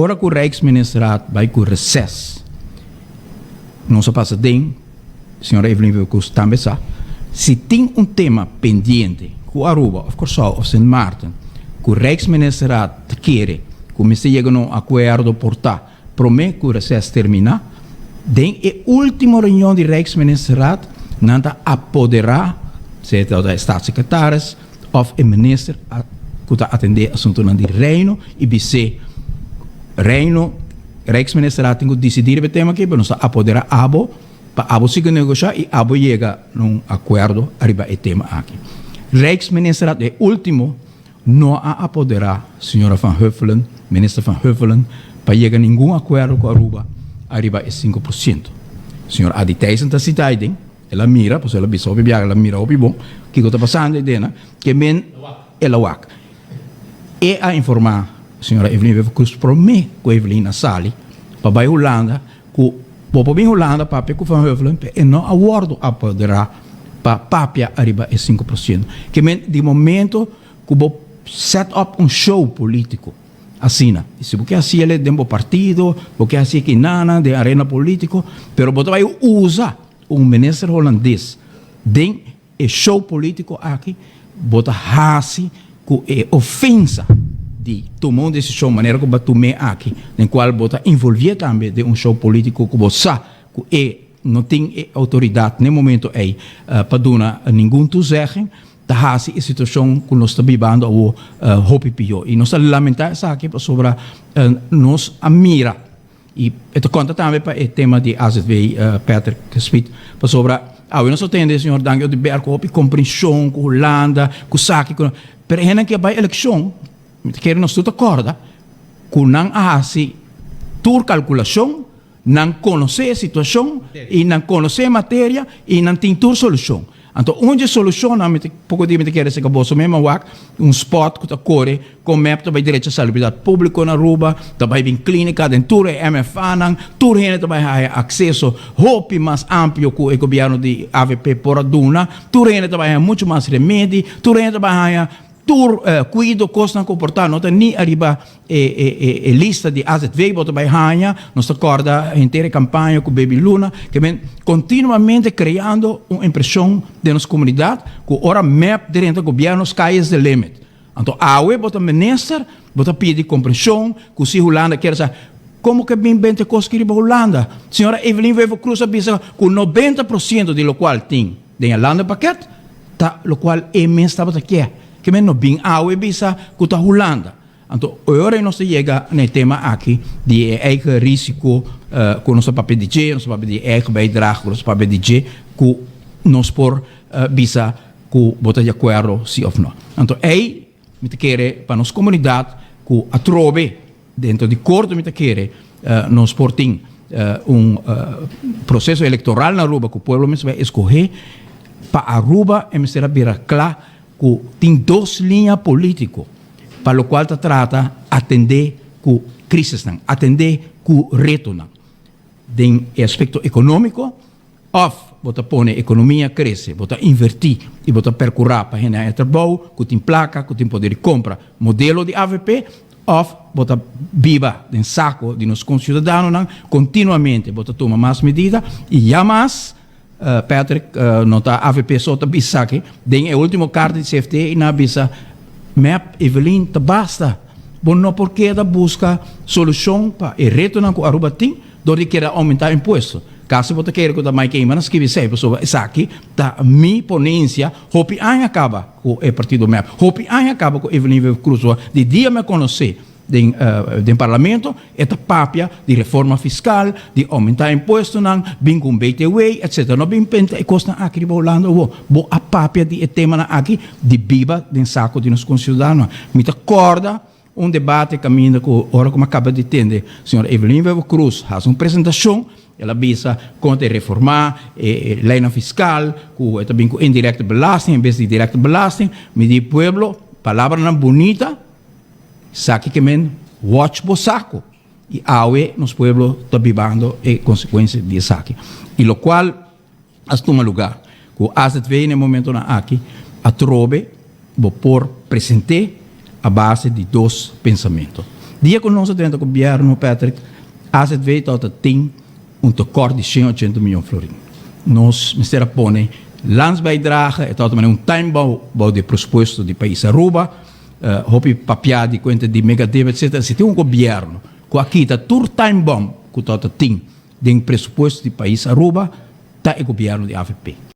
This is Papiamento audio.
Ora ku Rijksministerraad bai ku reces, nos a pasa den, señora Evelyn Wever-Croes tambe sa, si tin un tema pendiente ku Aruba of Kòrsou of Sint Maarten ku Rijksministerraad ta kere ku mester yega na un akuerdo por ta promé ku reces terminá, den e último reunion di Rijksministerraad nan ta apoderá, sea ta e staatssecretaris òf e minister ku ta atendé asuntunan di Reino i bis'é, Reino, Rijksministerraad tin ku disidí riba e tema akí, pero nos ta apoderá abo pa abo sigui negoshá i abo yega na un akuerdo riba e tema aki. Rijksministerraad e último no a apoderá señora Van Huffelen, minister Van Huffelen, pa yega ningun akuerdo ku Aruba ariba e 5%. Señor Adi Thijssen ta sita aiden, el a mira, pasobra el a bisa hopi biaha, el a mira hopi bon kiko ta pasando aidena, ke men el a wak. E a informá señora Evelyn Wever-Croes promé ku Evelyn a sali pa bai Hulanda ku bo por bin Hulanda papia ku Van Huffelen pero e no a wòrdu apoderá pa papia ariba e 5%. Ke men di momento ku bo set up un show polítiko asina i si bo ke hasi el den bo partido, bo ke hasi kinana den arena polítiko pero bo ta bai usa un minister holandes den e show politico aki bo ta haci cu e ofensa di tuma un decision manera cu bo a tum'e aki den cual bo ta involvi'e tambe den un show politico cu bo sa cu e no tin e autoridad n'e momento ey pa duna ningun toezegging ta haci e situacion cu nos ta bibando awo hopi pio y nos ta lamenta esaki pasobra nos a mira. I e ta konta tambe pa e tema di azv, Patrick Smit, pasobra awe nos a tende señor Dangui Oduber ku hopi komprenshon ku Hulanda, ku saki ku pero e hendenan ke a bai elekshon, mi ta kere nos tur ta kòrda ku nan a hasi tur kalkulashon, nan konosé e situashon i nan konosé e materia i nan tin tur solushon. Anto un dje solushonnan mi ta poko dia mi ta kere seka boso mes a wak un spot ku ta kore kon mep ta bai drecha salubridat públiko na Aruba, ta bai bin klínika den tur e MFAnan, tur hende ta bai haya akseso hopi mas amplio ku e gobièrnu di avp por a duna, tur hende ta bai haya muchu mas remedi, tur hende ta bai haya tur kuido kosnan ku por ta no ta ni ariba E lista di azv bo ta bai haña, nos ta kòrda henter e kampaña ku Baby Luna, ke men kontinuamente kreando un impreshon den nos komunidat ku ora mep drenta gobièrnu sky is the limit. Anto awe bo ta minister, bo ta pidi komprenshon ku si Hulanda kier sa komo ke bin bente kos ki riba Hulanda. Señora Evelyn Wever-Croes a bisa ku 90% di lokual tin den e landenpakket ta lokual e mes tabata kier. Ke men no bin awe bisa ku ta Hulanda. Anto ora nos ta yega na e tema aki di e eigen risico ku nos ta papia di dje, nos ta papia di e eigen bijdrage ku nos ta papia di dje, ku nos por bisa ku bo ta di akuerdo si òf no. Anto ei mi ta kere pa nos komunidat ku atrobe dentro di korto mi ta kere nos por tin un proseso elektoral na Aruba ku pueblo mester bai eskohe pa Aruba e mester a bira kla ku tin dos liña polítiko pa lokual ta trata atendé ku krisisnan, atendé ku retonan den e aspekto ekonómiko òf bo ta pone ekonomia krese, bo ta invertí i bo ta perkurá pa hende haña trabou, ku tin plaka, ku tin poder di kompra, modelo di avp, òf bo ta biba den sako di nos konsiudadanonan kontinuamente bo ta tuma mas medida i ya mas. Patrick, no ta avp so ta bisa esaki. Den e ultimo karta di CFT i nan a bisa, Mep, Evelyn, ta basta. Bo no por keda buska solushon pa e retonan ku Aruba tin dor di keda oumentá impuesto. Kasi bo ta kere ku ta Mike Eman a skibi esei pasobra esaki ta mi ponensia hopi aña kaba ku e partido mep. Hopi aña kaba ku Evelyn Wever-Croes. Di dia mi a konosé Den den parlamento e ta papia di reforma fiscal, di aumenta impuestonan, bin cu un BTW, etc. No bin penta e cosnan aki riba Hulanda awo. Bo a papia di e temanan aki di biba den saco di nos conciudadanonan. Mi ta corda un debate caminda cu ora cu mi a caba di tende señor Evelyn Wever Croes haci un presentacion, el a bisa con ta e reforma e leynan fiscal, cu e ta bin cu indirecte belasting en bes di directe belasting. Mi di pueblo, palabranan bunita. Esaki ke men watch bo saco y awe nos pueblo ta bibando e consecuencia di esaki. Y locual a tuma lugar cu azv na e momentonan aki atrobe bo por presente a base di dos pensamento. Dia ku nos a drenta gobièrnu, Patrick, AZV tabata tin un tekort di 180 miyon florin. Nos mester a pone landsbijdrage, e tabata manera un time bou bou di e presupuesto di pais Aruba, hopi papia di kuenta di mega debe etcetera. Si tin un gobièrnu ku a kita tur time bomb ku tabata tin den presupuesto di pais Aruba, ta e gobièrnu di avp.